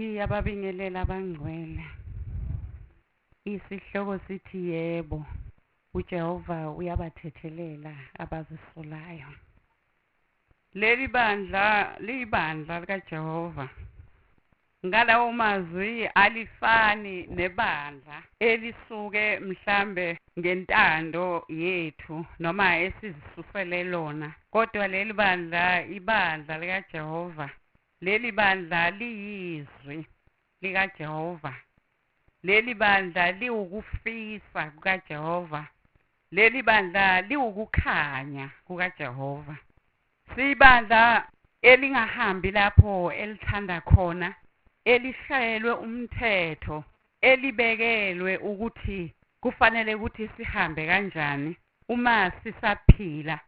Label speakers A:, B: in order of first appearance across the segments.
A: Ngiyababingelela abangcwele. Isihloko sithi yebo, uJehova uyabathethelela abazisolayo. Leli bandla liyibandla likaJehova. Ngalawo mazwi alifani nebandla elisuke mhlambe ngentando yethu noma esizisusele lona, kodwa leli bandla ibandla likaJehova. Leli bandla liyizwi likaJehova. Leli bandla liwukufisa kukaJehova. Leli bandla liwukukhanya kukaJehova. Siyibandla elingahambi lapho elithanda khona, elishayelwe umthetho, elibekelwe ukuthi kufanele ukuthi sihambe kanjani uma sisaphila.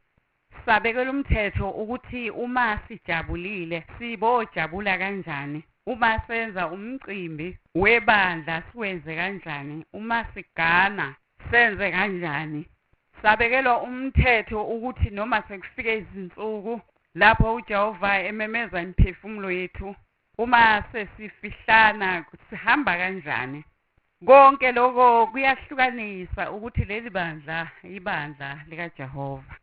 A: Sabekela umthetho ukuthi uma sijabulile sibojabula kanjani, uma senza umcimbi webandla siwenze kanjani, uma sigana senze kanjani. Sabekelwa umthetho ukuthi noma sekufike izinsuku lapho uJehova ememeza imiphefumulo yethu, uma sesifihlana sihamba kanjani. Konke lokho kuyahlukanisa ukuthi leli bandla ibandla likaJehova.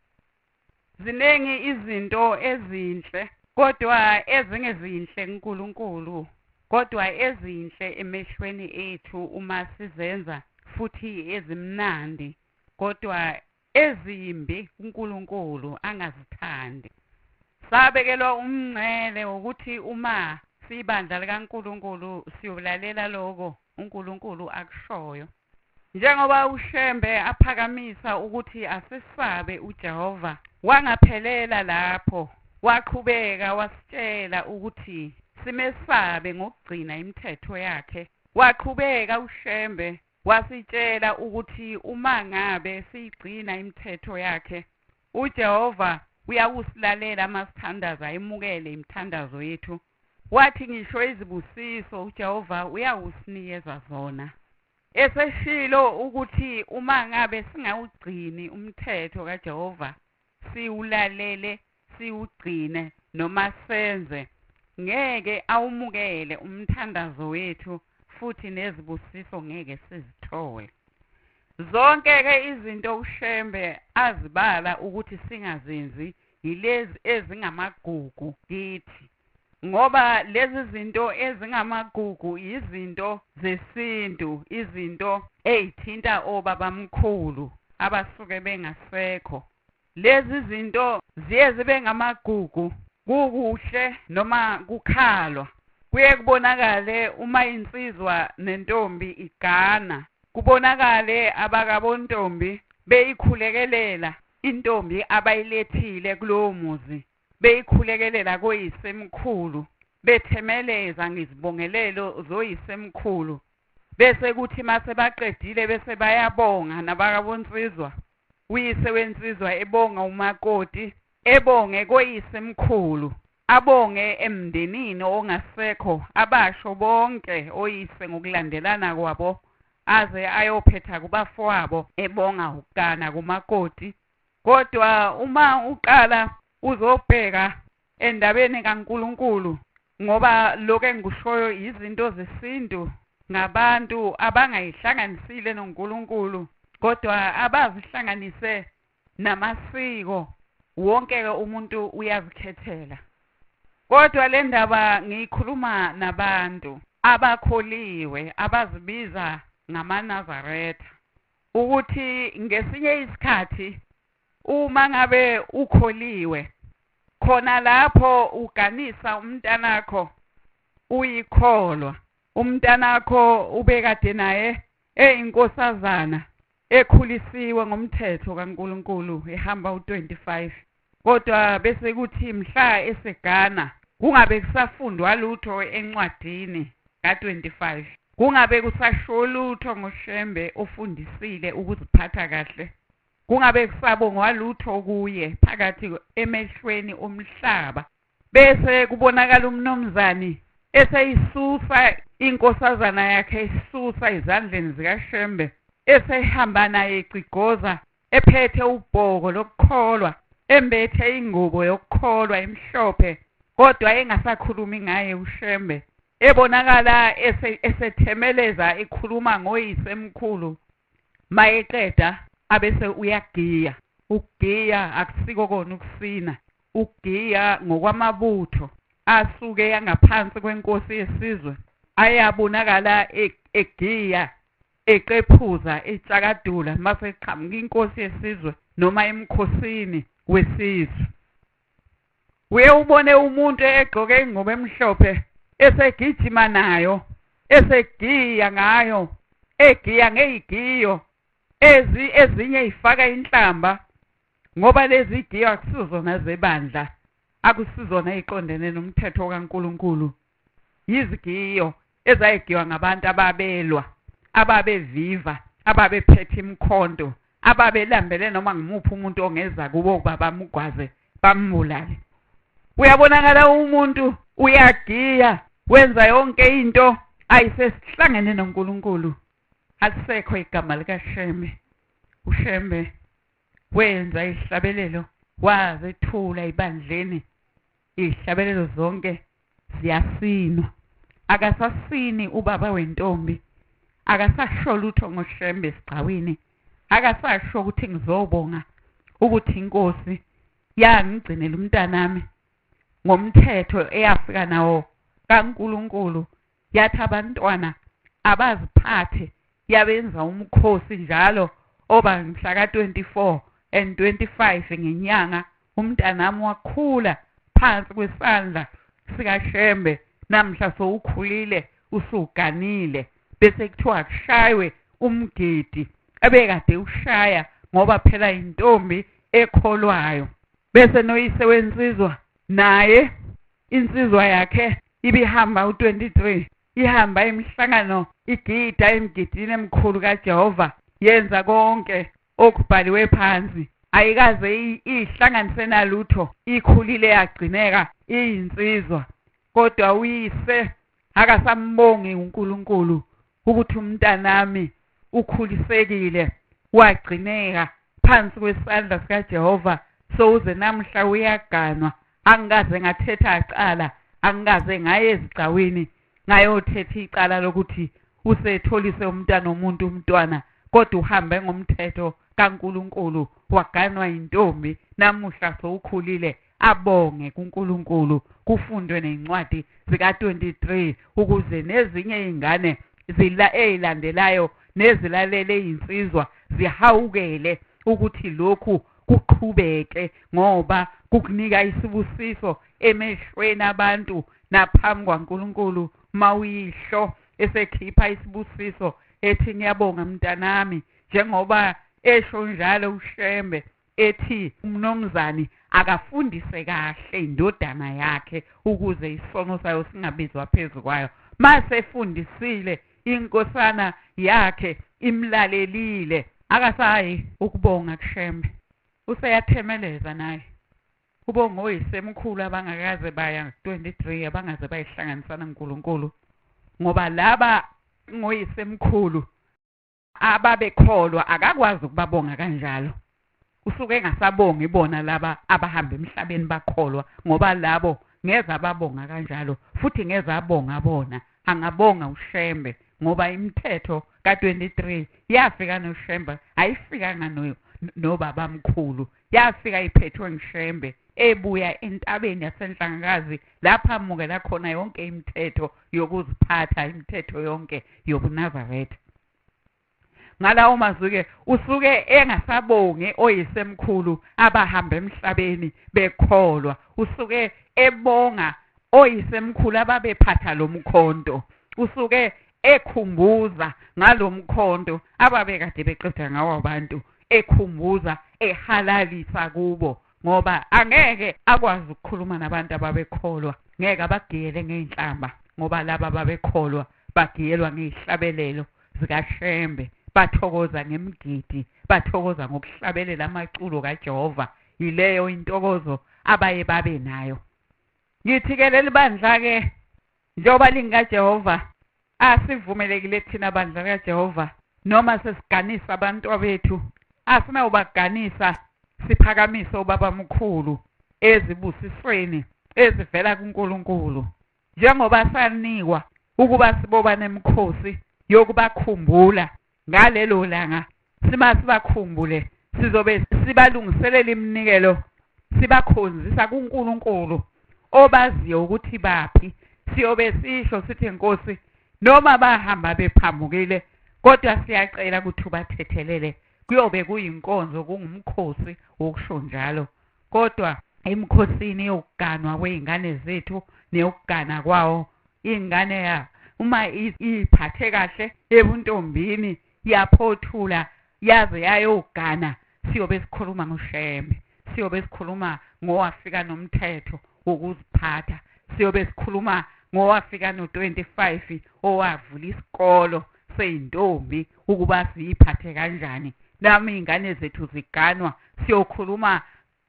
A: Ziningi izinto ezinhle kodwa ezingezinhle kuNkulunkulu, kodwa ezinhle emehlweni ethu uma sizenza, futhi ezimnandi kodwa ezimbi kuNkulunkulu angazithandi. Sabekelwa umngcele wokuthi uma siyibandla likaNkulunkulu siyolalela lokho uNkulunkulu akushoyo. Njengoba uShembe aphakamisa ukuthi asesabe uJehova, wangaphelela lapho, waqhubeka wasitshela ukuthi simesabe ngokugcina imithetho yakhe. Waqhubeka uShembe wasitshela ukuthi uma ngabe siyigcina imithetho yakhe, uJehova uyakusilalela masithandaza, ayimukele imithandazo yethu. Wathi ngisho izibusiso uJehova uyakusinikeza zona. Eseshilo ukuthi uma ngabe singawugcini umthetho kaJehova, siwulalele, siwugcine noma senze, ngeke awumukele umthandazo wethu futhi nezibusiso ngeke sizithole. Zonke-ke izinto uShembe azibala ukuthi singazenzi yilezi ezingamagugu kithi, ngoba lezi zinto ezingamagugu izinto zesintu, izinto ey'thinta obabamkhulu abasuke bengasekho. Lezi zinto ziye zibe ngamagugu kukuhle noma kukhalwa. Kuye kubonakale uma insizwa nentombi igana, kubonakale abakabontombi beyikhulekelela intombi abayilethile kulowo muzi, beyikhulekelela koyisemkhulu, bethemeleza ngezibongelelo zoyisemkhulu, bese kuthi mase baqedile bese bayabonga nabakabonsizwa, uyise wensizwa ebonga umakoti, ebonge koyisemkhulu, abonge emndenini ongasekho, abasho bonke oyise ngokulandelana kwabo, aze ayophetha kubafowabo ebonga ukugana kumakoti. Kodwa uma uqala uzobheka endabeni kaNkulunkulu, ngoba lokho engikushoyo izinto zesintu ngabantu abangayihlanganisile noNkulunkulu, kodwa abazihlanganise namasiko, wonke-ke umuntu uyazikhethela. Kodwa le ndaba ngiyikhuluma nabantu abakholiwe abazibiza ngamaNazaretha, ukuthi ngesinye isikhathi uma ngabe ukholiwe khona lapho uganisa umntanakho uyikholwa, umntanakho ubekade naye eyinkosazana ekhulisiwe ngomthetho kaNkulunkulu ehamba u25, kodwa bese kuthi mhla esegana kungabe kusafundwa lutho encwadini ka25, kungabe kusasho lutho ngoShembe ofundisile ukuziphatha kahle, kungabe kusabongwa lutho kuye phakathi emehlweni omhlaba, bese kubonakala umnumzane eseyisusa inkosazana yakhe, isusa ezandleni zikaShembe, esehamba naye ecigoza ephethe ubhoko lokukholwa, embethe ingubo yokukholwa emhlophe, kodwa engasakhulumi ngaye uShembe. Ebonakala esethemeleza ekhuluma ngoyisemkhulu, mayeqeda abese uyagiya. Ukugiya akusiko kona ukusina, ukugiya ngokwamabutho asuke yangaphansi kwenkosi yesizwe ayabonakala egiya, eqephuza, etshakadula mase eqhamuka inkosi yesizwe noma emkhosini wesizwe. Uye ubone umuntu egqoke ingubo emhlophe esegijima nayo, esegiya ngayo, egiya ngeyigiyo ezinye ifaka inhlamba, ngoba lezi giyo akusizona zebandla, akusizona eziqondene nomthetho kaNkuluNkulu. Yizigiyo ezayigiwa ngabantu ababelwa, ababeviva, ababephethe imikhonto, ababelambele noma ngimuphi umuntu ongeza kubo ukuba bamugwaze bambulale. Uyabonakala umuntu uyagiya, wenza yonke into, ayisesihlangene noNkulunkulu. Alisekho igama likaShembe. uShembe wenza ihlabelelo, wazethula ibandleni, izihlabelelo zonke ziyasinwa. Akasasini ubaba wentombi, akasasho lutho ngoShembe esigcawini, akasasho ukuthi ngizobonga ukuthi inkosi yangigcinela umntanami ngomthetho eyafika nawo kaNkulunkulu, yathi abantwana abaziphathe, yabenza umkhosi njalo oba mhla ka-24 and 25 ngenyanga. Umntanami wakhula phansi kwesandla sikaShembe, namhla sowukhulile usuganile, bese kuthiwa kushaywe umgidi ebekade ushaya ngoba phela intombi ekholwayo. Bese noyise wensizwa naye insizwa yakhe ibihamba u-23, ihamba imihlangano, igida emgidini emkhulu kaJehova, yenza konke okubhaliwe phansi, ayikaze ihlanganise nalutho, ikhulile yagcineka iyinsizwa. Kodwa uyise akasambongi uNkulunkulu ukuthi umntanami ukhulisekile wagcineka phansi kwesandla sikaJehova, sowuze namhla uyaganwa, angikaze ngathetha cala, angikaze ngaye ezigcawini ngayothetha icala lokuthi usetholise umntwana womuntu umntwana, kodwa uhambe ngomthetho kaNkulunkulu waganwa intombi, namuhla sowukhulile, abonge kuNkulunkulu. Kufundwe nezincwadi zika-23 ukuze nezinye izingane ezilandelayo nezilalele izinsizwa zihawukele ukuthi lokhu kuqhubeke, ngoba kukunika isibusiso emehlweni abantu naphambi kwaNkulunkulu. Mawuyihlo esekhipha isibusiso ethi ngiyabonga mntanami, njengoba esho njalo uShembe ethi umnomzane akafundise kahle indodana yakhe ukuze isono sayo singabizwa phezu kwayo. Masefundisile inkosana yakhe imlalelile, akasayi ukubonga kuShembe, useyathemeleza naye. Ubonga oyisemkhulu abangakaze baya 23, abangaze bayihlanganisa noNkulunkulu, ngoba laba ngoyisemkhulu ababekholwa akakwazi ukubabonga kanjalo. Usuke engasabongi bona laba abahamba emhlabeni bakholwa, ngoba labo ngeze ababonga kanjalo, futhi ngeze abonga bona. Angabonga uShembe ngoba imithetho ka-23 yafika noShembe, ayifikanga nobabamkhulu, yafika iphethwe nguShembe ebuya entabeni yaseNhlangakazi lapha amukela khona yonke imithetho yokuziphatha, imithetho yonke yobuNazaretha. Ngalawo mazwi-ke usuke engasabongi oyisemkhulu abahamba emhlabeni bekholwa, usuke ebonga oyisemkhulu ababephatha lo mkhonto, usuke ekhumbuza ngalo mkhonto ababekade beqeda ngawo abantu, ekhumbuza ehalalisa kubo, ngoba angeke akwazi ukukhuluma nabantu ababekholwa, ngeke abagiyele ngey'nhlamba, ngoba laba ababekholwa bagiyelwa ngey'hlabelelo zikaShembe, bathokoza ngemigidi, bathokoza ngokuhlabelela amaculo kaJehova. Yileyo intokozo abaye babe nayo. Ngithi-ke leli bandla-ke njengoba lingaJehova, asivumelekile thina bandla likaJehova noma sesiganisa abantu bethu, asinawubaganisa siphakamise ubabamkhulu ezibusisweni ezivela kuNkulunkulu, njengoba sanikwa. ukuba siboba nemikhosi yokubakhumbula ngalelo langa. Sima sibakhumbule, sizobe sibalungiselela iminikelo, sibakhonzisa kuNkulunkulu obaziyo ukuthi baphi. Siyobe sisho sithi, Nkosi, noma bahamba bephambukile, kodwa siyacela ukuthi ubathethelele. Kuyobe kuyinkonzo, kungumkhosi wokusho njalo. Kodwa emkhosini yokuganwa kwey'ngane zethu neyokugana kwawo ingane ya uma iphathe kahle ebuntombini yaphothula yaze yayogana, siyobe sikhuluma ngoShembe, siyobe sikhuluma ngowafika nomthetho wokuziphatha, siyobe sikhuluma ngowafika no-25 owavula isikolo seyintombi ukuba siyiphathe kanjani. Nami iy'ngane zethu ziganwa, siyokhuluma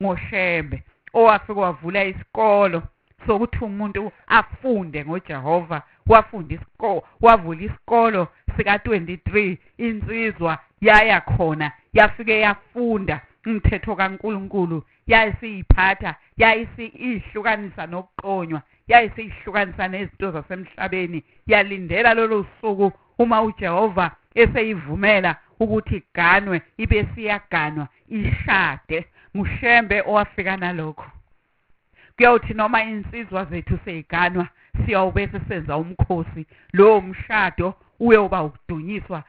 A: ngoShembe owafika wavula isikolo sokuthi umuntu afunde ngoJehova. Wafunda isikolo, wavula isikolo sika-23, insizwa yaya khona yafike yafunda umthetho kaNkulunkulu, yayisiyiphatha, yayisiyihlukanisa nokuqonywa, yayisiyihlukanisa nezinto zasemhlabeni. Yalindela lolo suku uma uJehova eseyivumela ukuthi iganwe, ibe siyaganwa, ishade. NguShembe owafika nalokho. Kuyawuthi noma insizwa zethu seyiganwa, siyawube sesenza umkhosi. Lowo mshado uyoba ukudunyiswa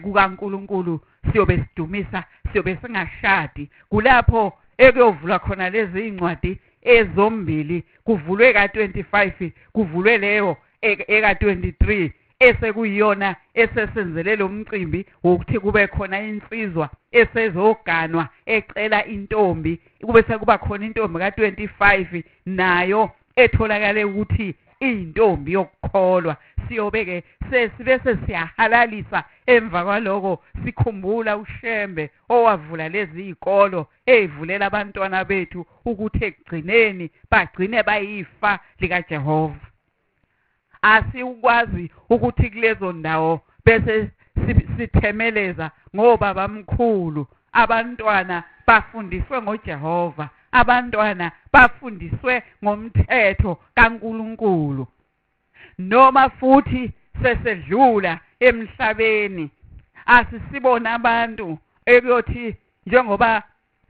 A: kukaNkulunkulu, siyobe sidumisa, siyobe singashadi. Kulapho ekuyovulwa khona lezi incwadi ezombili, kuvulwe ka-25, kuvulwe leyo eka-23 esekuyiyona esesenzele lo mcimbi wokuthi kube khona insizwa esezoganwa ecela intombi, kube sekuba khona intombi ka-25 nayo etholakale ukuthi iyintombi yokukholwa. Siyobe-ke sesibe sesiyahalalisa emva kwaloko, sikhumbula uShembe owavula lezi iy'kolo ey'vulela abantwana bethu ukuthi ekugcineni bagcine bayifa likaJehova. Asikwazi ukuthi kulezo ndawo bese sithemeleza ngobabamkhulu. Abantwana bafundiswe ngoJehova, abantwana bafundiswe ngomthetho kaNkulunkulu. Noma futhi sesedlula emhlabeni, asisibona abantu ekuyothi njengoba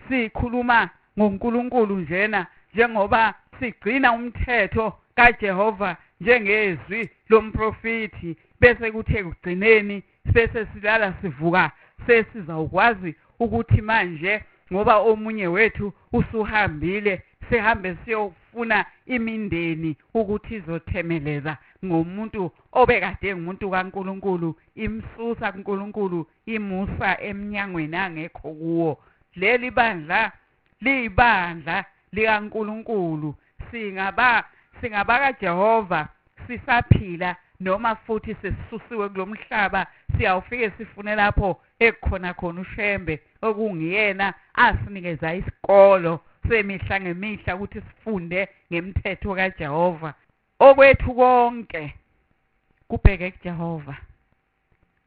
A: sikhuluma ngoNkulunkulu njena, njengoba sigcina umthetho kaJehova njengezwi lomprofethi, bese kuthi ekugcineni bese silala sivuka sesizawukwazi ukuthi manje ngoba omunye wethu usuhambile, sihambe siyofuna imindeni ukuthi izothemeleza ngomuntu obekade ngumuntu kaNkulunkulu, imsusa kuNkulunkulu, imusa emnyangweni angekho kuwo. Leli bandla liyibandla likaNkulunkulu, singaba kaJehova sisaphila noma futhi sesisusiwe kulomhlaba, siyawufike sifune lapho ekukhona khona uShembe okungiyena asinikeza isikolo semihla ngemihla ukuthi sifunde ngemthetho kaJehova. Okwethu konke kubheke kuJehova.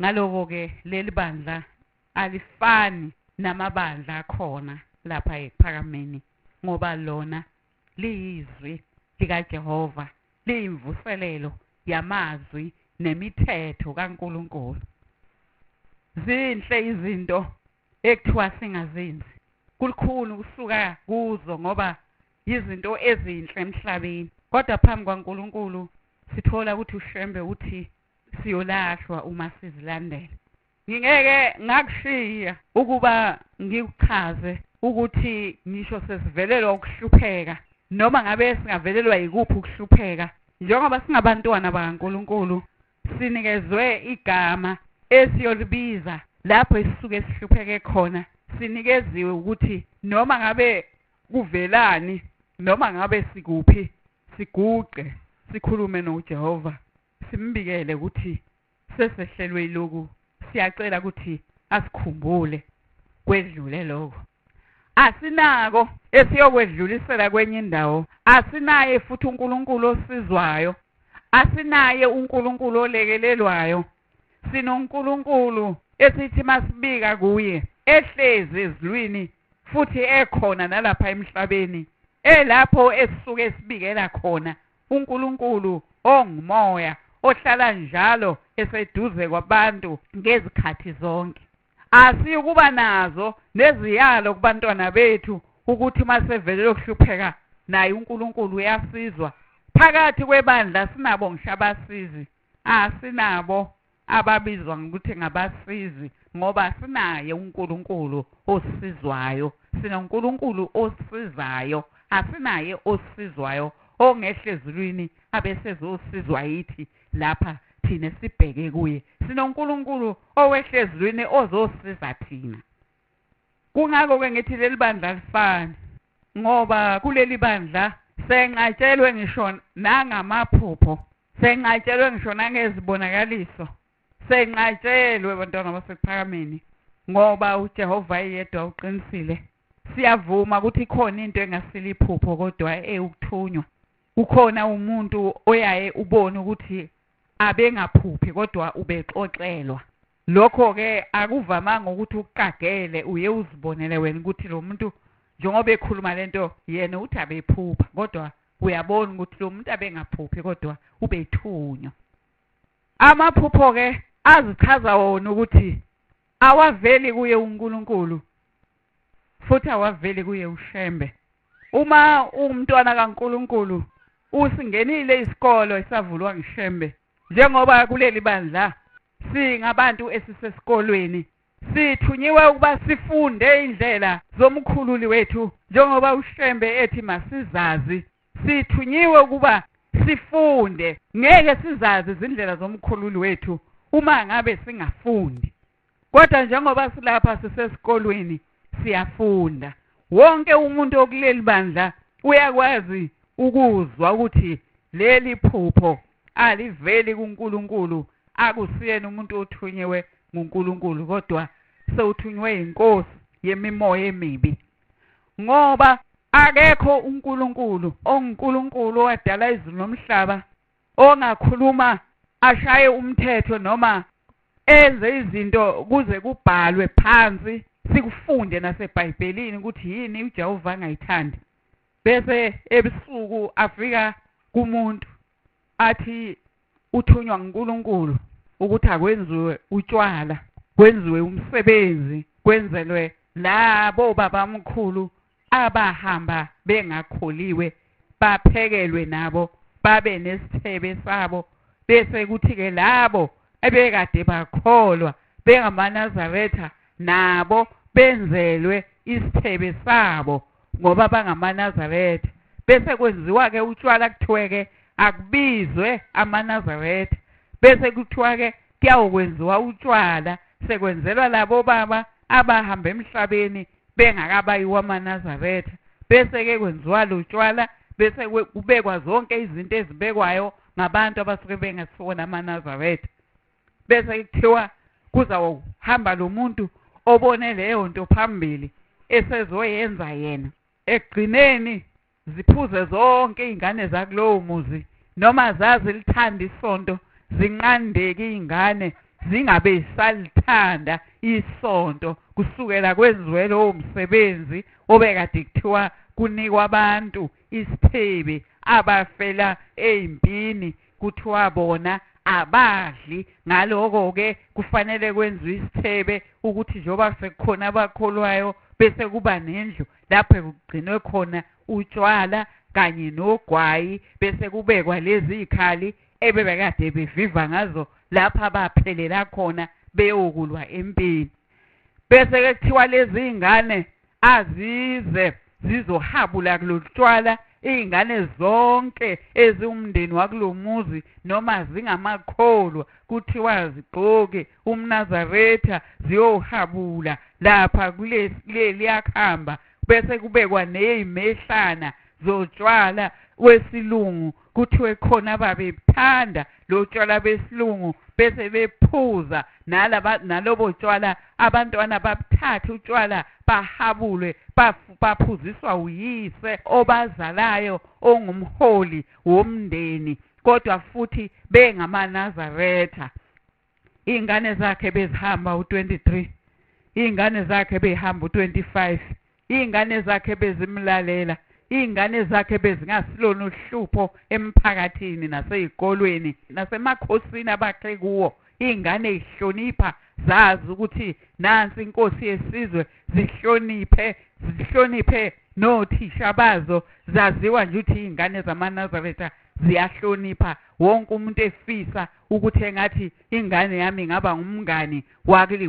A: Ngaloko-ke leli bandla alifani namabandla akhona lapha ekuphakameni, ngoba lona liyizwi likaJehova, liyimvuselelo yamazwi nemithetho kaNkulunkulu. Zinhle izinto ekuthiwa singazenzi, kulukhuni ukusuka kuzo ngoba izinto ezinhle emhlabeni, kodwa phambi kwaNkulunkulu sithola ukuthi uShembe uthi siyolahlwa uma sizilandela. Ngingeke ngakushiya ukuba ngikuchaze ukuthi ngisho sesivelelwa ukuhlupheka, noma ngabe singavelelwa yikuphi ukuhlupheka, njengoba singabantwana bakaNkulunkulu sinikezwe igama esiyolibiza lapho esisuke sihlupheke khona. Sinikeziwe ukuthi noma ngabe kuvelani, noma ngabe sikuphi, siguqe sikhulume noJehova, simbikele ukuthi sesehlelwe yiloku, siyacela ukuthi asikhumbule kwedlule lokho. Asinako esiyokwedlulisela kwenye indawo, asinaye futhi uNkulunkulu osizwayo, asinaye uNkulunkulu olekelelwayo. SinoNkulunkulu esithi masibika kuye, ehlezi ezulwini futhi ekhona nalapha emhlabeni, elapho esisuke sibikela khona uNkulunkulu ongumoya ohlala njalo eseduze kwabantu ngezikhathi zonke. Asiyukuba nazo neziyalo kubantwana bethu ukuthi uma sevelele ukuhlupheka naye uNkulunkulu uyasizwa. Phakathi kwebandla sinabo ngisho abasizi, asinabo ababizwa ngokuthi ngabasizi, ngoba sinaye uNkulunkulu osizwayo, sinoNkulunkulu osizayo, asinaye osizwayo ongehle ezulwini abesezosizwa yithi lapha thina sibheke kuye. SinoNkulunkulu owehle ezulwini ozosiza thina. Kungakho-ke ngithi leli bandla lifani, ngoba kuleli bandla senqatshelwe ngisho nangamaphupho, senqatshelwe ngisho nangezibonakaliso, senqatshelwe bantwana baseKuphakameni, ngoba uJehova eyedwa uqinisile. Siyavuma ukuthi ikhona into engasile iphupho kodwa ewukuthunywa. Kukhona umuntu oyaye ubone ukuthi abengaphuphi kodwa ubexoxelwa. Lokho-ke akuvamanga ukuthi ukuqagele, uye uzibonele wena ukuthi lo muntu njengoba ekhuluma lento yena uthi abephupha, kodwa uyabona ukuthi lo muntu abengaphuphi kodwa ubethunywa. Amaphupho-ke azichaza wona ukuthi awaveli kuye uNkulunkulu futhi awaveli kuye uShembe. Uma ungumntwana kaNkulunkulu usingenile isikolo esavulwa ngiShembe, njengoba kuleli bandla singabantu esisesikolweni sithunyiwe ukuba sifunde indlela zomkhululi wethu, njengoba uShembe ethi masizazi. Sithunyiwe ukuba sifunde, ngeke sizazi izindlela zomkhululi wethu uma ngabe singafundi. Kodwa njengoba silapha sisesikolweni siyafunda. Wonke umuntu okuleli bandla uyakwazi ukuzwa ukuthi leli phupho aliveli kuNkulunkulu, akusiyena umuntu othunyiwe nguNkulunkulu, kodwa sewuthunywe inkosi yemimoya emibi. Ngoba akekho uNkulunkulu onguNkulunkulu owadala izulu nomhlaba ongakhuluma ashaye umthetho noma enze izinto kuze kubhalwe phansi sikufunde naseBhayibhelini ukuthi yini uJehova angayithandi, bese ebusuku afika kumuntu athi uthunywa nguNkulunkulu ukuthi akwenziwe utshwala, kwenziwe umsebenzi, kwenzelwe labo babamkhulu abahamba bengakholiwe, baphekelwe nabo babe nesithebe sabo, bese kuthi-ke labo ebekade bakholwa bengamaNazaretha nabo benzelwe isithebe sabo ngoba bangamaNazaretha. Bese kwenziwa-ke utshwala, kuthiwe-ke akubizwe amaNazaretha, bese kuthiwa-ke kuyawukwenziwa utshwala sekwenzelwa labo baba abahamba emhlabeni bengakabayiwa amaNazaretha, bese-ke kwenziwa lo tshwala, bese kubekwa zonke izinto ezibekwayo ngabantu abasuke bengasiwona amaNazaretha, bese kuthiwa kuzawuhamba lo muntu obone leyo nto phambili esezoyenza yena. Ekugcineni ziphuze zonke iy'ngane zakulowo muzi, noma zazilithanda isonto, zinqandeke iy'ngane zingabe zisalithanda isonto kusukela kwenziwe lowo msebenzi obekade kuthiwa kunikwa abantu isithebe abafela ey'mpini, kuthiwa bona abadli. Ngaloko-ke kufanele kwenziwe isithebe ukuthi njengoba sekukhona abakholwayo bese kuba nendlu lapho kugcinwe khona utshwala kanye nogwayi, bese kubekwa lezi zikhali ebebekade beviva ngazo lapha baphelela khona beyokulwa empini. Bese-ke kuthiwa lezi iy'ngane azize zizohabula kulolu tshwala, iy'ngane zonke eziwumndeni wakulo muzi noma zingamakholwa kuthiwa zigqoke umNazaretha ziyohabula lapha kuleliyakhamba, bese kubekwa ney'mehlana zotshwala wesilungu, kuthiwe khona babebuthanda lo tshwala besilungu, bese bephuza nalobo tshwala, abantwana babuthathe utshwala bahabulwe, baphuziswa uyise obazalayo ongumholi womndeni, kodwa futhi bengamaNazaretha. Iy'ngane zakhe bezihamba u-23, iy'ngane zakhe behamba u-25, iy'ngane zakhe bezimlalela, Iy'ngane zakhe bezingasilona uhlupho emphakathini nasey'kolweni nasemakhosini abakhe kuwo. Iy'ngane y'hlonipha, zazi ukuthi nansi inkosi yesizwe, zihloniphe, zihloniphe nothisha bazo. Zaziwa nje ukuthi iy'ngane zamaNazaretha ziyahlonipha. Wonke umuntu efisa ukuthi engathi ingane yami ingaba ngumngani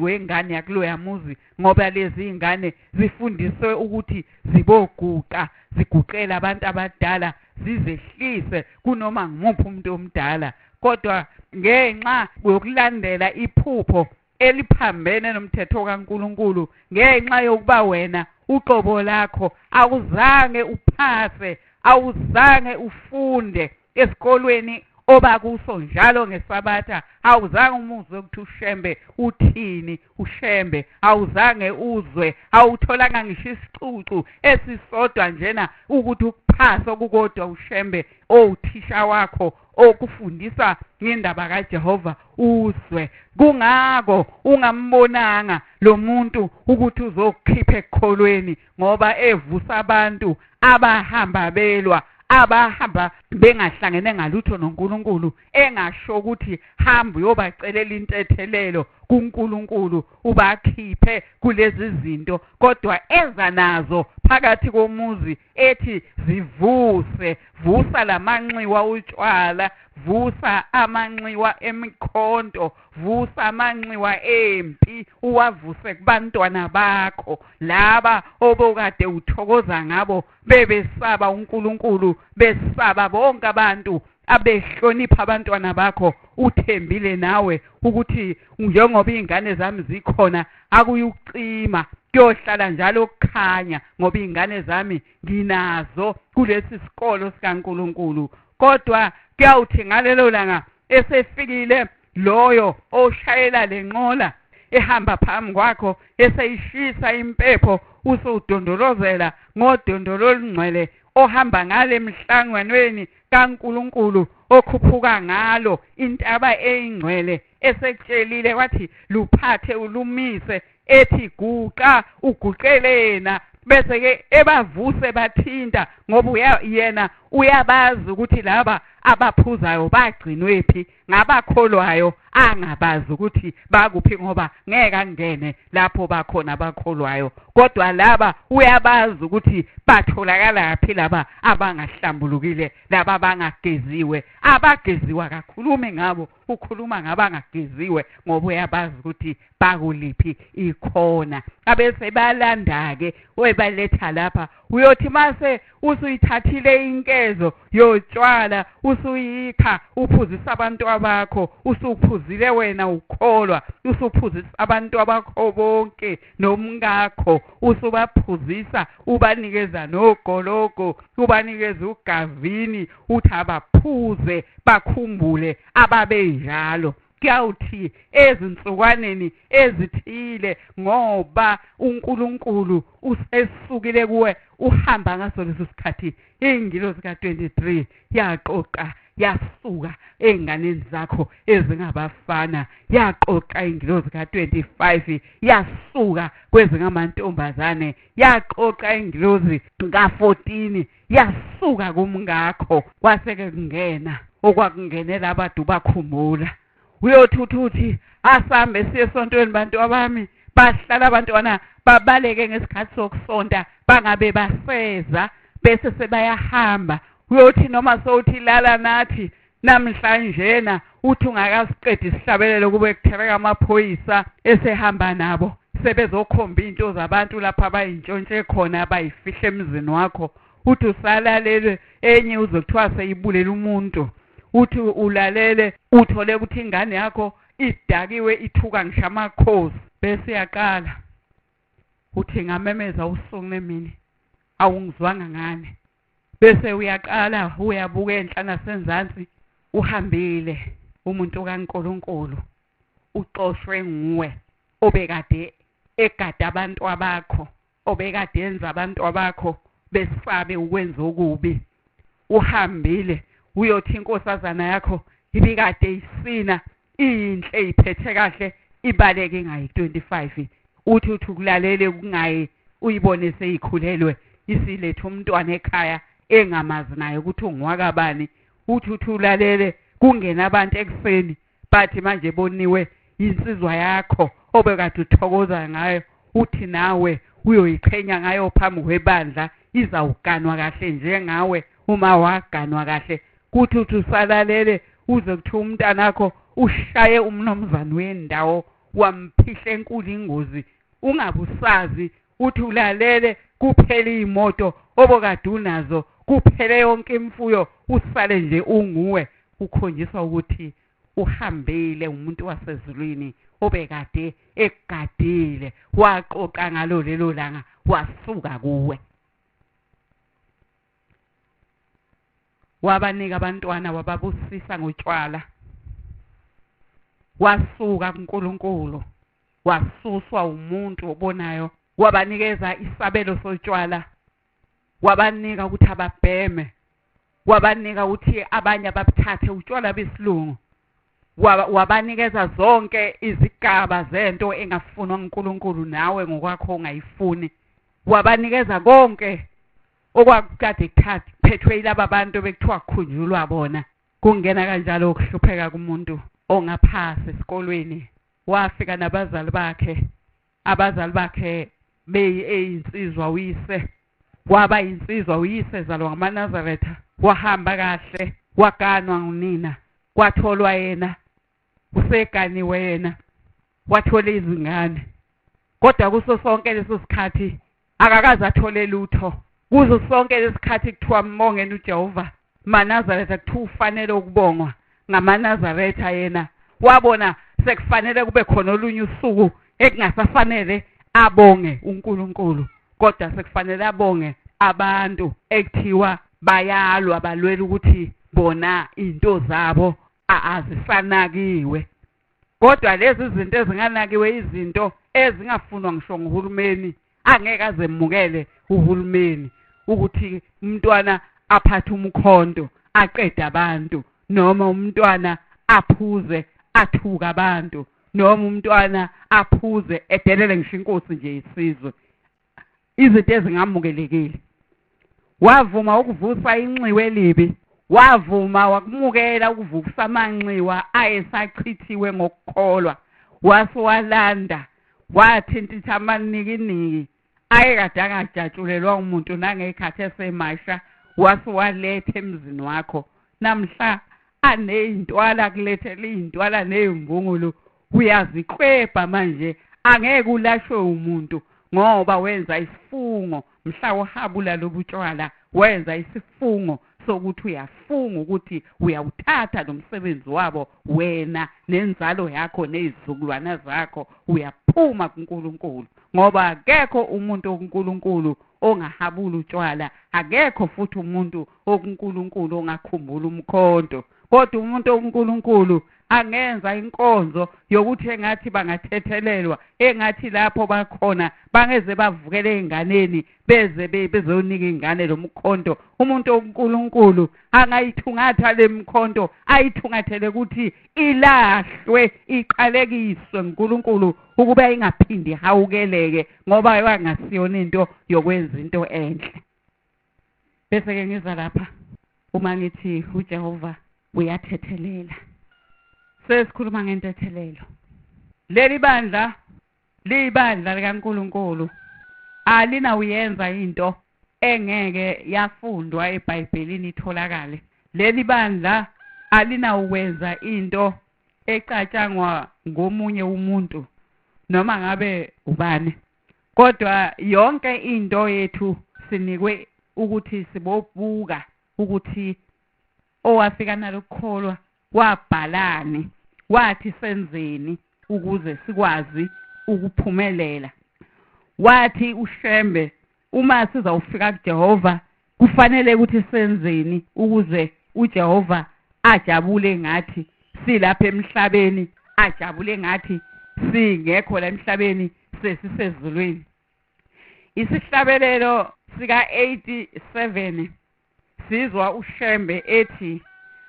A: wengane yakuloya muzi, ngoba lezi iy'ngane zifundiswe ukuthi ziboguqa, ziguqela abantu abadala, zizehlise kunoma ngumuphi umuntu omdala. Kodwa ngenxa yokulandela iphupho eliphambene nomthetho kaNkulunkulu, ngenxa yokuba wena uqobo lakho awuzange uphase, awuzange ufunde esikolweni obakuso njalo ngesabatha, awuzange umuzwe ukuthi uShembe uthini, uShembe awuzange uzwe, awutholanga ngisho isicucu esisodwa njena ukuthi ukuphasa okukodwa uShembe owuthisha wakho okufundisa ngendaba kaJehova uzwe. Kungako ungambonanga lo muntu ukuthi uzokukhipha ekukholweni, ngoba evusa abantu abahamba belwa, abahamba bengahlangene ngalutho noNkulunkulu, engasho ukuthi hamba uyobacelela intethelelo kuNkulunkulu ubakhiphe kulezi zinto, kodwa eza nazo phakathi komuzi ethi zivuse, vusa lamanxiwa utshwala, vusa amanxiwa emikhonto, vusa amanxiwa empi, uwavuse kubantwana bakho laba obokade uthokoza ngabo, bebesaba uNkulunkulu, besaba bonke abantu abehlonipha abantwana bakho. Uthembile nawe ukuthi njengoba iy'ngane zami zikhona akuyukucima, kuyohlala njalo kukhanya, ngoba iy'ngane zami nginazo kulesi sikolo sikaNkulunkulu. Kodwa kuyawuthi ngalelo langa esefikile loyo oshayela lenqola ehamba phambi kwakho, eseyishisa impepho, usudondolozela ngodondolo olungcwele ohamba ngale emhlanganweni kaNkulunkulu, okhuphuka ngalo intaba eyingcwele, esekutshelile wathi luphathe ulumise, ethi guqa uguqelena, bese ke ebavuse bathinta, ngoba yena uyabazi ukuthi laba abaphuzayo bagcinwe phi, ngabakholwayo angabazi ukuthi bakuphi, ngoba ngeke angene lapho bakhona abakholwayo. Kodwa laba uyabazi ukuthi batholakala phi, laba abangahlambulukile, laba abangageziwe. Abageziwa akakhulumi ngabo, ukhuluma ngabangageziwe, ngoba uyabazi ukuthi bakuliphi ikhona. Abese balanda-ke webaletha lapha, uyothi mase usuyithathile inkezo yotshwala, usuyikha uphuzisa abantu abakho, usuphuzile wena ukholwa, usuphuzisa abantu abakho bonke nomkakho, usubaphuzisa, ubanikeza nogologo, ubanikeza ugavini, uthi abaphuze bakhumbule ababenjalo. Kuyawuthi ezinsukwaneni ezithile, ngoba uNkulunkulu usesukile kuwe, uhamba ngaso leso sikhathi, ingilosi ka-23 yaqoqa yasuka ey'nganeni zakho ezingabafana, yaqoqa ingilosi ka-25 yasuka kwezingamantombazane, yaqoqa ingilosi ka-14 yasuka kumngakho, kwase-ke kungena okwakungenela abantu bakhumbula. Uyothutha uthi asambe siye esontweni bantu abami, bahlala abantwana babaleke ngesikhathi sokusonta, bangabe baseza, bese sebayahamba. Uyothi noma sowuthi lala nathi namhlanjena, uthi ungakasiqedi isihlabelelo kube kutheleka amaphoyisa esehamba nabo, sebezokhomba into zabantu lapha abayintshontshe khona, abayifihle emzini wakho. Uthi usalalele enye uzothiwa seyibulela umuntu, uthi ulalele uthole ukuthi ingane yakho idakiwe, ithuka ngisho amakhosi, bese iyaqala uthi ngamemeza usuku nemini awungizwanga ngane, bese uyaqala uyabuka enhla nasenzansi, uhambile umuntu kaNkulunkulu, uxoshwe nguwe obekade egada abantu abakho, obekade enza abantu abakho besabe ukwenza okubi. Uhambile uyothi inkosazana yakho ibikade isina inhle iphethe kahle, ibaleke ingayi 25, uthi uthi ukulalele kungayi uyibone seyikhulelwe. isilethe umntwana ekhaya engamazi naye ukuthi ungwakabani. Uthi ulalele kungena abantu ekuseni bathi manje boniwe insizwa yakho obekade uthokoza ngayo, uthi nawe uyoyiqhenya ngayo phambi kwebandla, izawuganwa kahle njengawe uma waganwa kahle. Kuthi uthi usalalele uze kuthiwa umntanakho ushaye umnomzane wendawo wamphihla enkulu ingozi, ungabusazi. Uthi ulalele kuphele imoto obokade unazo, kuphele yonke imfuyo, usale nje unguwe. Ukhonjiswa ukuthi uhambile umuntu wasezulwini obekade ekugadile, waqoqa ngalo lelo langa wasuka kuwe. Wabanika abantwana, wababusisa ngotshwala, wasuka kuNkulunkulu, wasuswa umuntu obonayo, wabanikeza isabelo sotshwala, wabanika ukuthi ababheme, wabanika ukuthi abanye ababuthathe utshwala besilungu, wabanikeza zonke izigaba zento engafunwa uNkulunkulu nawe ngokwakho ungayifuni. Wabanikeza konke okwakukade kuphethwe yilaba bantu bekuthiwa kukhunjulwa bona. Kungena kanjalo ukuhlupheka kumuntu ongaphasi esikolweni. Wafika nabazali bakhe, abazali bakhe beyinsizwa uyise, waba yinsizwa uyise zalwa ngamaNazaretha, wahamba kahle, waganwa ngunina, kwatholwa yena, useganiwe yena, wathola izingane. Kodwa kuso sonke leso sikhathi akakaze athole lutho. Kuzo sonke lesikhathi kuthiwa mbongeni uJehova, maNazaretha kuthiwa ufanele ukubongwa ngamaNazaretha. Yena wabona sekufanele kube khona olunye usuku ekungasafanele abonge uNkulunkulu, kodwa sekufanele abonge abantu ekuthiwa bayalwa, balwela ukuthi bona into zabo azisanakiwe. Kodwa lezi zinto ezinganakiwe, izinto ezingafunwa ngisho nguhulumeni, angeke azemukele uhulumeni ukuthi umntwana aphathe umkhonto aqede abantu, noma umntwana aphuze athuka abantu, noma umntwana aphuze edelele ngisho inkosi nje isizwe, izinto ezingamukelekile. Wavuma ukuvusa inxiwa elibi, wavuma wakumukela ukuvusa amanxiwa ayesachithiwe ngokukholwa, wase walanda wathintitha amanikiniki ayekade angajatshulelwa umuntu nangekhathi esemasha, wase waletha emzini wakho. Namhla aneyintwala, kulethela iy'ntwala ney'mbungulu, uyaziklwebha manje, angeke ulashwe umuntu ngoba wenza isifungo mhla uhabula lobutshwala, wenza isifungo sokuthi uyafunga ukuthi uyawuthatha lo msebenzi wabo wena nenzalo yakho nezizukulwana zakho, uyaphuma kuNkulunkulu. Ngoba akekho umuntu okuNkulunkulu ongahabula utshwala, akekho futhi umuntu okuNkulunkulu ongakhumbula umkhonto. Kodwa umuntu okuNkulunkulu angenza inkonzo yokuthi engathi bangathethelelwa, engathi lapho bakhona bangeze bavukele ey'nganeni beze bezonika ingane lo mkhonto. Umuntu oNkulunkulu angayithungatha le mkhonto, ayithungathele ukuthi ilahlwe, iqalekiswe uNkulunkulu ukuba ingaphindi ihawukeleke, ngoba yangasiyona into yokwenza into enhle. Bese-ke ngiza lapha uma ngithi uJehova uyathethelela. Sesikhuluma ngentethelelo. Leli bandla liyibandla likaNkulunkulu, alinawuyenza into engeke yafundwa eBhayibhelini itholakale. Leli bandla alinawukwenza into ecatshangwa ngomunye umuntu noma ngabe ubani, kodwa yonke into yethu sinikwe ukuthi sibobuka ukuthi owafika nalokukholwa wabhalani, wathi senzeni ukuze sikwazi ukuphumelela. Wathi uShembe uma sizawufika kuJehova kufanele ukuthi senzeni ukuze uJehova ajabule ngathi silapha emhlabeni, ajabule ngathi singekho la emhlabeni, sesisezulwini. Isihlabelelo sika 87 sizwa uShembe ethi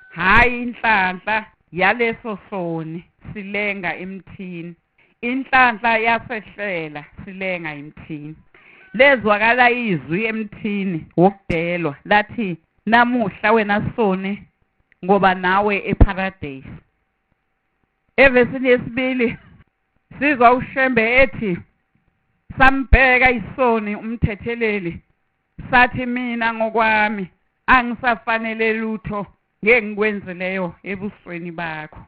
A: hayi inhlanhla yaleso soni silenga emthini, inhlanhla yasehlela silenga emthini. Lezwakala izwi emthini wokudelwa lathi, namuhla wena soni ngoba nawe eParadise. Evesini yesibili sizwa uShembe ethi, sambheka isoni umthetheleli, sathi mina ngokwami angisafanele lutho ngengikwenzileyo ebusweni bakho.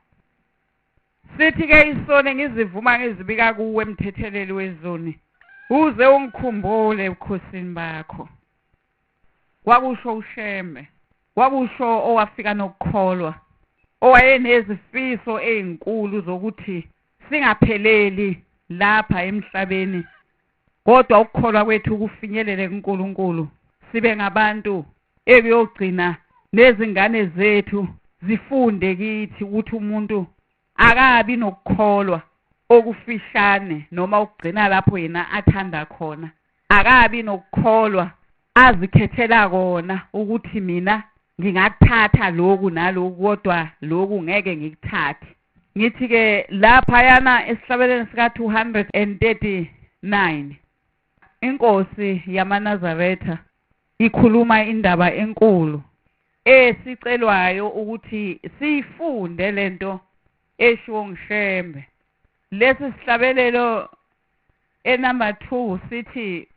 A: Sithi ke isoni ngizivuma ngizibika kuwe mthetheleli wezoni, uze ungikhumbule ebukhosini bakho. Kwakusho uShembe, kwakusho owafika nokukholwa, owayenezifiso ezinkulu zokuthi singapheleli lapha emhlabeni, kodwa ukukholwa kwethu kufinyelele kuNkulunkulu, sibe ngabantu ekuyogcina nezingane zethu zifunde kithi ukuthi umuntu akabi nokukholwa okufishane noma ukugcina lapho yena athanda khona, akabi nokukholwa azikhethela kona ukuthi mina ngingakuthatha lokhu naloku kodwa lokhu ngeke ngikuthathe. Ngithi ke laphayana esihlabeleni sika 239 inkosi yamaNazaretha ikhuluma indaba enkulu esicelwayo ukuthi siyifunde lento eshiwo nguShembe. Lesi sihlabelelo enumber 2 sithi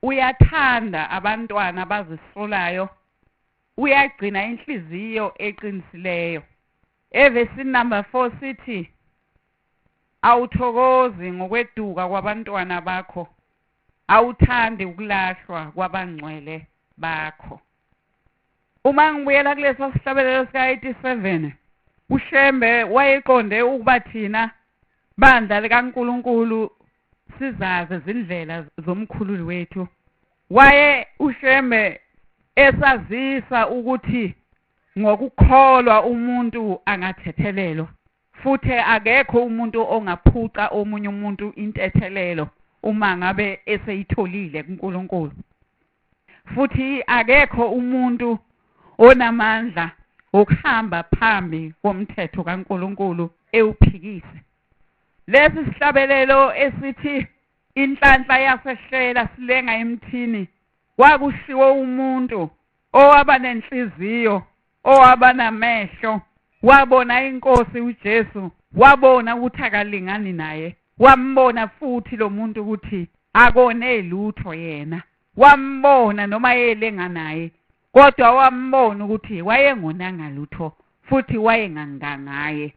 A: uyathanda abantwana abazisolayo, uyagcina inhliziyo eqinisileyo. Evesini number 4 sithi awuthokozi ngokweduka kwabantwana bakho, awuthandi ukulahlwa kwabangcwele bakho. Uma ngibuyela kuleso sihlabelelo sika 87, uShembe wayeqonde ukuba thina bandla likaNkulunkulu sizazi izindlela zomkhululi wethu. Waye uShembe esazisa ukuthi ngokukholwa umuntu angathethelelwa, futhi akekho umuntu ongaphuca omunye umuntu intethelelo uma ngabe eseyitholile kuNkulunkulu. Futhi akekho umuntu onamandla okuhamba phambi komthetho kaNkulunkulu ewuphikise. Lesi sihlabelelo esithi inhlanhla yasehlela silenga emthini, kwakushiwo umuntu owaba nenhliziyo, owaba namehlo, wabona inkosi uJesu, wabona ukuthi akalingani naye, wambona futhi lo muntu ukuthi akone lutho yena, wambona noma yelenga naye, kodwa wambona ukuthi wayengonanga lutho futhi wayengangangaye,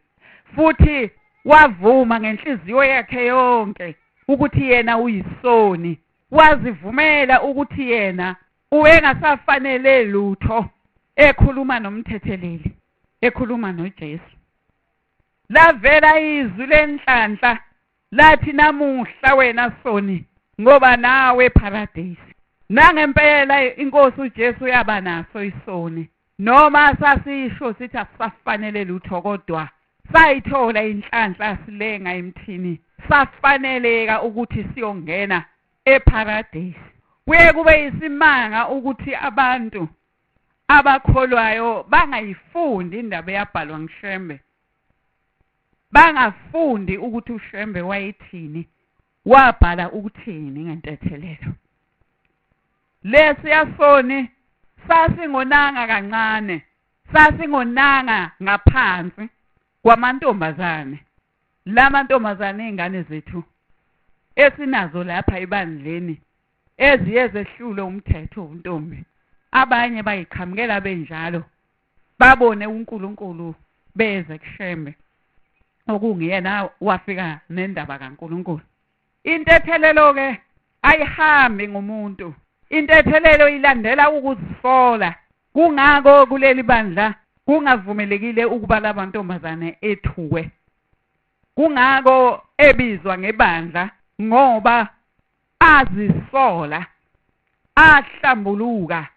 A: futhi wavuma ngenhliziyo yakhe yonke ukuthi yena uyisoni, wazivumela ukuthi yena ubengasafanele lutho, ekhuluma nomthetheleli, ekhuluma noJesu. Lavela izwi lenhlanhla lathi, namuhla wena soni ngoba nawe eParadise. Nangempela inkosi uJesu yaba naso isoni, noma sasisho sithi asisafanele lutho, kodwa sayithola inhlanhla silenga emthini, safaneleka ukuthi siyongena eParadise. Kuye kube isimanga ukuthi abantu abakholwayo bangayifundi indaba eyabhalwa nguShembe, bangafundi ukuthi uShembe wayethini, wabhala ukuthini ngentethelelo. Lesiya soni sasingonanga kancane, sasingonanga ngaphansi kwamantombazane. Lamantombazane izingane zethu esinazo lapha ebandleni eziye zehlule umthetho wobuntombi, abanye bayiqhamukela benjalo, babone uNkulunkulu beze kuShembe okungiyena wafika nendaba kaNkulunkulu. Intethelelo ke ayihambi ngumuntu, intethelelo ilandela ukuzisola. Kungako kuleli bandla kungavumelekile ukuba labantombazane ethuwe, kungako ebizwa ngebandla ngoba azisola, ahlambuluka,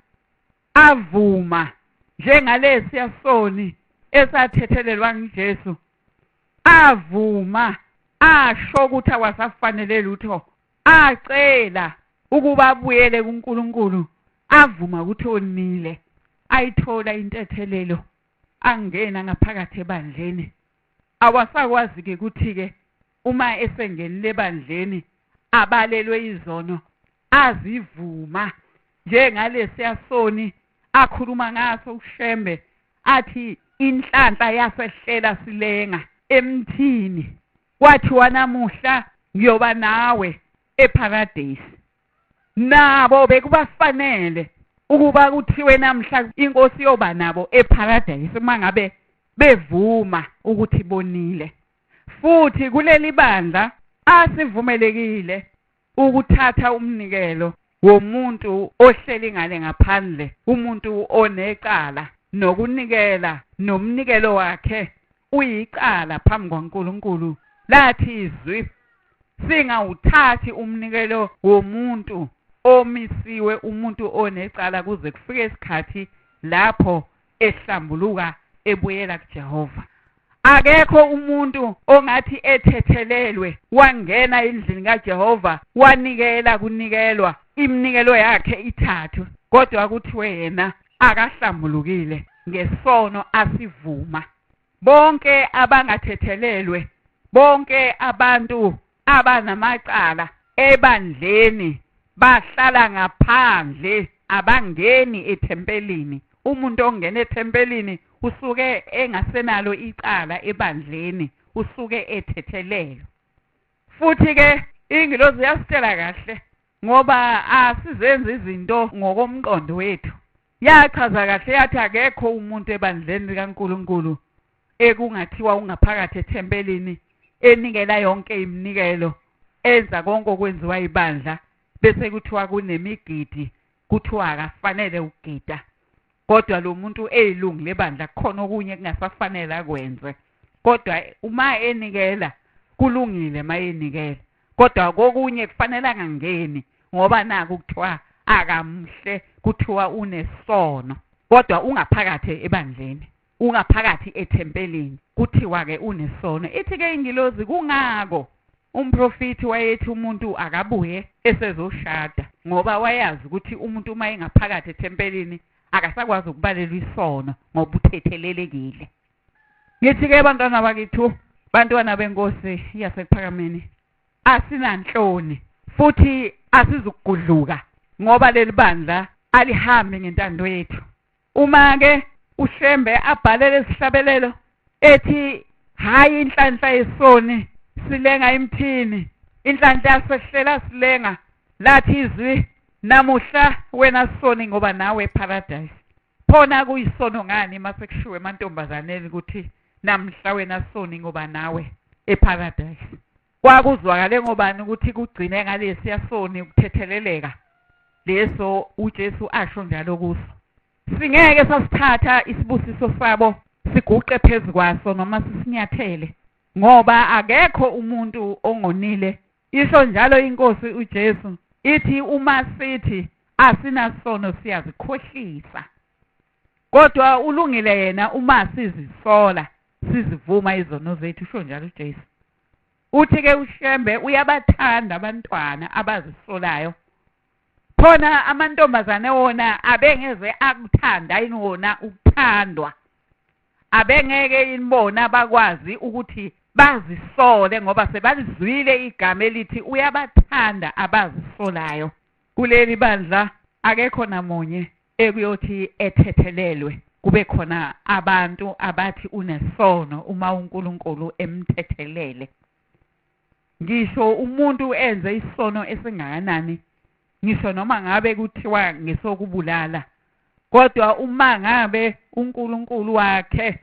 A: avuma njengalesiya soni esathethelelwa nguJesu, avuma asho ukuthi awasafanele lutho, acela ukuba abuyele kuNkulunkulu, avuma ukuthi onile, ayithola intethelelo, angena ngaphakathi ebandleni. Awasakwazi ke ukuthi ke uma esengenile ebandleni abalelwe izono, azivuma njengalesiya soni akhuluma ngaso uShembe athi inhlanhla yasehlela silenga emthini, kwathiwa namuhla ngiyoba nawe eParadise. Nabo bekubafanele ukuba kuthiwe namhla inkosi yoba nabo eParadise uma ngabe bevuma ukuthi bonile. Futhi kuleli bandla asivumelekile ukuthatha umnikelo womuntu ohleli ngale ngaphandle, umuntu onecala, nokunikela nomnikelo wakhe uyicala phambi kwaNkulunkulu. Lathi izwi singawuthathi umnikelo womuntu omisiwe, umuntu onecala, kuze kufike isikhathi lapho ehlambuluka ebuyela kuJehova. Akekho umuntu ongathi ethethelelwe wangena endlini kaJehova wanikela kunikelwa iminikelo yakhe ithathwe, kodwa kuthiwe yena akahlambulukile ngesono asivuma. Bonke abangathethelelwe, bonke abantu abanamacala ebandleni bahlala ngaphandle, abangeni ethempelini. Umuntu ongena ethempelini usuke engasenalo icala ebandleni, usuke ethethelelwe. Futhi ke ingilozi yasitshela kahle, ngoba asizenzi izinto ngokomqondo wethu. Yachaza kahle yathi akekho umuntu ebandleni likaNkulunkulu ekungathiwa ungaphakathi ethempelini enikela yonke iminikelo, enza konke okwenziwa ibandla, bese kuthiwa kunemigidi, kuthiwa akafanele ukugida. Kodwa lo muntu eyilungu lebandla kukhona okunye kungasafanele akwenze. Kodwa uma enikela kulungile, uma enikela, kodwa kokunye kufanele angangeni, ngoba naku kuthiwa akamhle, kuthiwa unesono, kodwa ungaphakathi ebandleni, ungaphakathi ethempelini, kuthiwa ke unesono. Ithi ke ingilozi kungako umprofiti wayethi umuntu akabuye esezoshada, ngoba wayazi ukuthi umuntu uma engaphakathi ethempelini akasakwazi ukubalelwa isono ngoba uthethelelekile. Ngithi ke bantwana bakithu, bantwana benkosi yasekuphakameni, asinanhloni futhi asizukugudluka, ngoba leli bandla alihambi ngentando yethu. Uma ke uShembe abhalele isihlabelelo ethi hayi inhlanhla yesoni silenga emthini, inhlanhla yasehlela silenga, lathi izwi namuhla wena soni ngoba nawe eParadise. Phona kuyisono ngani mase kushiwe emantombazaneni ukuthi namhla wena soni ngoba nawe eParadise? Kwakuzwakale ngobani ukuthi kugcine ngalesiya soni ukuthetheleleka leso uJesu asho njalo kuso. Singeke sasithatha isibusiso sabo siguqe phezu kwaso noma sisinyathele, ngoba akekho umuntu ongonile. Isho njalo inkosi uJesu, ithi uma sithi asinasono siyazikhohlisa, kodwa ulungile yena uma sizisola sizivuma izono zethu, usho njalo uJesu. Uthi ke uShembe uyabathanda abantwana abazisolayo. Khona amantombazane wona abengeze akuthanda yini wona ukuthandwa, abengeke yini bona bakwazi ukuthi bazisole, ngoba sebalizwile igama elithi uyabathanda abazisolayo. Kuleli bandla akekho namunye ekuyothi ethethelelwe kube khona abantu abathi unesono uma uNkulunkulu emthethelele. Ngisho umuntu enze isono esingakanani, ngisho noma ngabe kuthiwa ngesokubulala, kodwa uma ngabe uNkulunkulu wakhe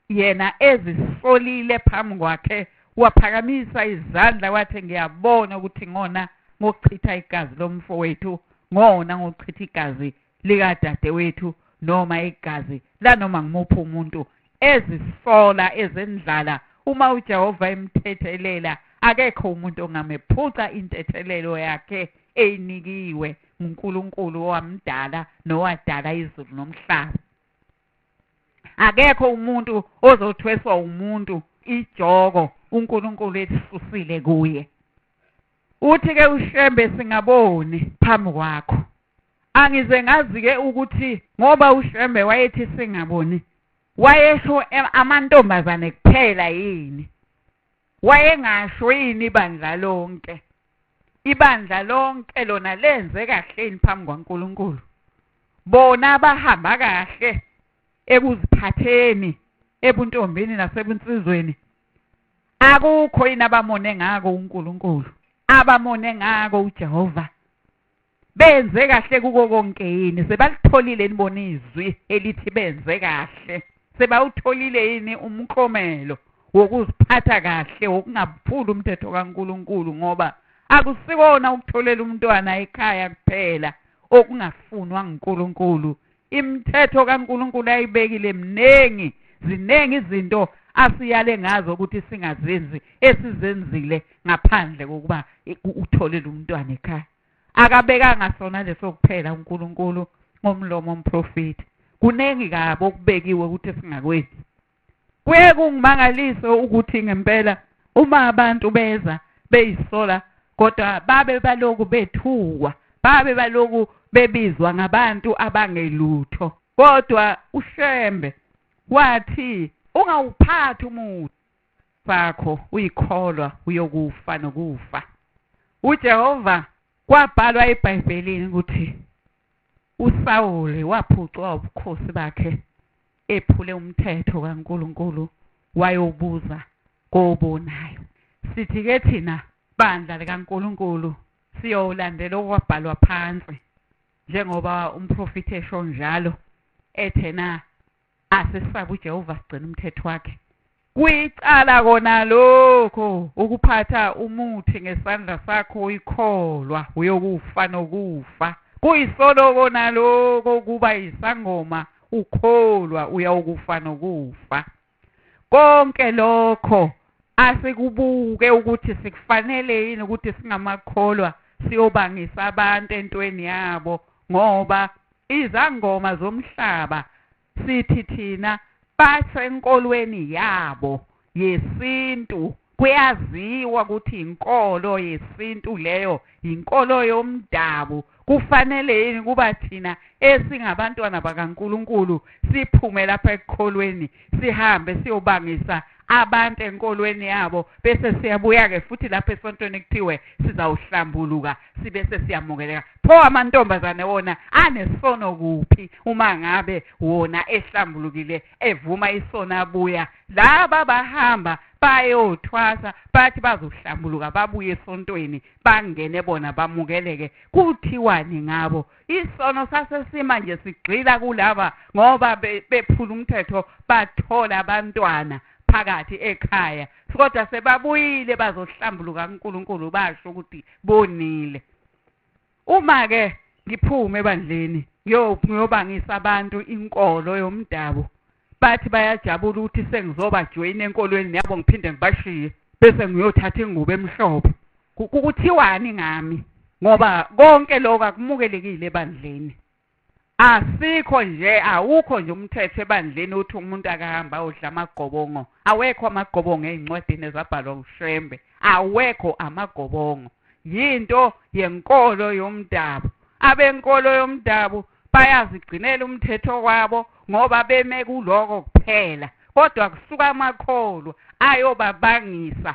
A: yena ezisolile phambi kwakhe, waphakamisa izandla wathi ngiyabona ukuthi ngona ngokuchitha igazi lomfowethu, ngona ngokuchitha igazi likadadewethu noma igazi lanoma ngimuphi umuntu, ezisola ezendlala, uma uJehova emthethelela akekho umuntu ongamephuca intethelelo yakhe eyinikiwe nguNkulunkulu owamdala nowadala izulu nomhlaba. Akekho umuntu ozothweswa umuntu ijoko uNkulunkulu elisusile kuye. Uthi ke uShembe singaboni phambi kwakho. Angize ngazi ke ukuthi ngoba uShembe wayethi singaboni, wayesho amantombazane kuphela yini? Wayengasho yini ibandla lonke? Ibandla lonke lona lenze kahle yini phambi kwaNkulunkulu? Bona bahamba kahle ekuziphatheni ebuntombini nasebunsizweni. Akukho yini abamone ngako uNkulunkulu, abamone ngako uJehova? Benze kahle kuko konke yini? Sebalitholile nibona izwi elithi benze kahle? Sebawutholile yini umklomelo wokuziphatha kahle, wokungaphuli umthetho kaNkulunkulu? Ngoba akusikona ukutholela umntwana ekhaya kuphela okungafunwa nguNkulunkulu. Imithetho kaNkulunkulu ayibekile mningi, ziningi izinto asiyale ngazo ukuthi singazenzi esizenzile ngaphandle kokuba utholele umntwana ekhaya. Akabekanga sona leso kuphela uNkulunkulu ngomlomo womprofeti. Kuningi kabi okubekiwe ukuthi singakwenzi. Kuye kungimangalise ukuthi ngempela uma abantu beza beyisola, kodwa babe baloku bethukwa, babe baloku bebizwa ngabantu abangelutho. Kodwa uShembe wathi ungawuphathi umuthi sakho uyikholwa uyokufa nokufa. UJehova kwabhalwa eBhayibhelini ukuthi uSawule waphucwa ubukhosi bakhe ephule umthetho kaNkulunkulu, wayobuza kobonayo. Sithi ke thina bandla likaNkulunkulu siyolandela okwabhalwa phansi, njengoba umprofeti esho njalo ethena asisabe uJehova sigcina umthetho wakhe. Kuyicala kona lokho ukuphatha umuthi ngesandla sakho uyikholwa uyokufa nokufa. Kuyisolo kona lokho ukuba isangoma ukholwa uyawukufa nokufa. Konke lokho asikubuke ukuthi sikufanele yini ukuthi singamakholwa siyobangisa abantu entweni yabo, ngoba izangoma zomhlaba sithi thina basenkolweni yabo yesintu. Kuyaziwa ukuthi inkolo yesintu leyo inkolo yomdabu. Kufanele yini kuba thina esingabantwana bakaNkulunkulu siphume lapha ekukholweni sihambe siyobangisa abantu enkolweni yabo, bese siyabuya-ke futhi lapha esontweni kuthiwe sizawuhlambuluka sibe sesiyamukeleka? Pho amantombazane wona anesono kuphi uma ngabe wona ehlambulukile evuma isono abuya? Laba bahamba bayothwasa bathi bazohlambuluka babuye esontweni bangene bona bamukeleke. Kuthiwani ngabo? Isono sasesima nje sigxila kulaba ngoba bephula umthetho bathola abantwana phakathi ekhaya, kodwa sebabuyile bazohlambuluka kuNkulunkulu basho ukuthi bonile. Uma ke ngiphume ebandleni ngiyobangisa abantu inkolo yomdabu, bathi bayajabula ukuthi sengizoba join enkolweni yabo, ngiphinde ngibashiye bese ngiyothatha ingubo emhlophe. Kuthiwani ngami? Ngoba konke lokho akumukelekile ebandleni. Asikho nje, awukho nje umthetho ebandleni uthi umuntu akahamba ayodla amagobongo. Awekho amagobongo ey'ncwadini ezabhalwa uShembe, awekho amagobongo. Yinto yenkolo yomdabu. Abenkolo yomdabu bayazigcinela umthetho wabo ngoba beme kuloko kuphela. Kodwa kusuka amakholwa ayobabangisa,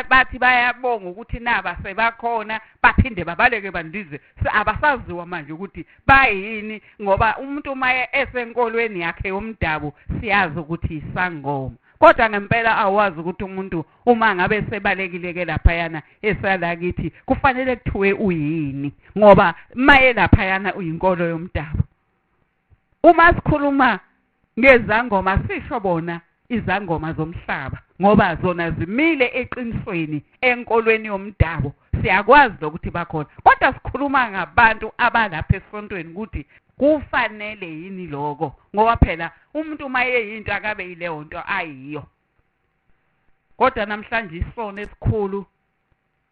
A: bathi bayabonga ukuthi naba sebakhona, baphinde babaleke bandize. Abasaziwa manje ukuthi bayini, ngoba umuntu uma esenkolweni yakhe yomdabu siyazi ukuthi isangoma. Kodwa ngempela awazi ukuthi umuntu uma ngabe sebalekile ke laphayana esalakithi kufanele kuthiwe uyini, ngoba maye laphayana uyinkolo yomdabu. Uma sikhuluma ngezangoma sisho bona izangoma zomhlaba, ngoba zona zimile eqinisweni enkolweni yomdabu, siyakwazi ukuthi bakhona. Kodwa sikhuluma ngabantu abalapha esontweni ukuthi kufanele yini lokho, ngoba phela umuntu uma eyinto akabe yileyo nto ayiyo. Kodwa namhlanje isono esikhulu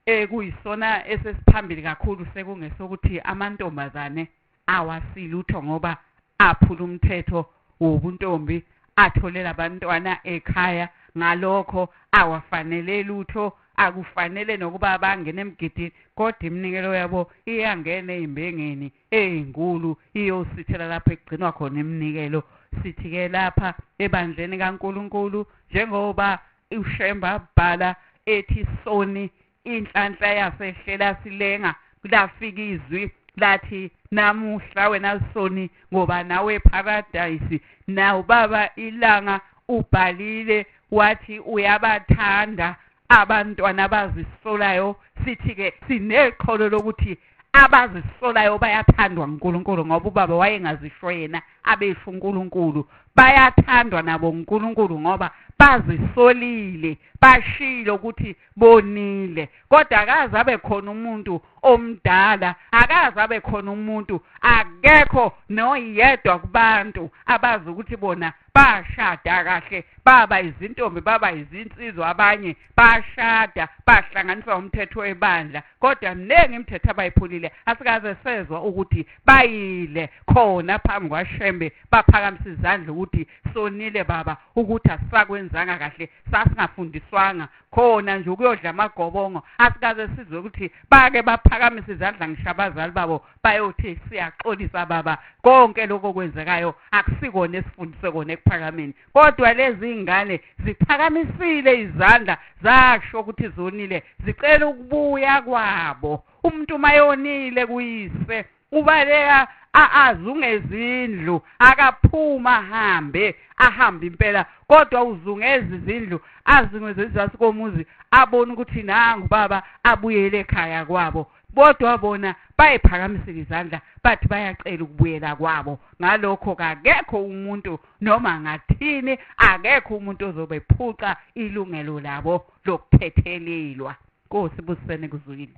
A: ekuyisona esesiphambili kakhulu sekungesokuthi amantombazane awasilutho ngoba aphula umthetho wobuntombi, atholela abantwana ekhaya, ngalokho awafanele lutho, akufanele nokuba bangene emgidini, kodwa iminikelo yabo iyangena ey'mbengeni ey'nkulu iyosithela lapho ekugcinwa khona iminikelo. Sithi-ke lapha ebandleni kaNkulunkulu, njengoba uShembe abhala ethi soni Inhlanhla yasehlela silenga lafika izwi lathi namuhla wena soni ngoba nawe paradise nawu baba ilanga ubhalile wathi uyabathanda abantwana abazisolayo sithi-ke sineqholo lokuthi abazisolayo bayathandwa nguNkulunkulu ngoba ubaba wayengazisho yena abesho uNkulunkulu bayathandwa nabo nguNkulunkulu ngoba bazisolile bashilo ukuthi bonile kodwa akaze abe khona umuntu omdala akaze abe khona umuntu akekho noyedwa kubantu abazi ukuthi bona bashada kahle baba izintombi baba izinsizwa abanye bashada bahlanganiswa umthetho webandla kodwa mningi imithetho abayiphulile asikaze sezwa ukuthi bayile khona phambi kwashembe baphakamisa izandla ukuthi sonile baba ukuthi asisakwenzanga kahle sasingafundiswanga khona nje ukuyodla amagobongo asikaze sizwe ukuthi bake baphakamisa izandla ngisho abazali babo bayothi siyaxolisa baba konke lokho kwenzekayo akusikona esifundiswe kona ekuphakameni kodwa lezi ngane ziphakamisile izandla zasho ukuthi zonile zicela ukubuya kwabo umuntu mayonile kuyise ubaleka azungezindlu akaphuma ahambe ahambe impela kodwa uzungeza izindlu azungeze izasi komuzi abone ukuthi nangu baba abuyele ekhaya kwabo kodwa bona bayiphakamisile izandla bathi bayacela ukubuyela kwabo ngalokho kakekho umuntu noma ngathini akekho umuntu ozobephuca ilungelo labo lokuthethelelwa. Nkosi busene kuzwile.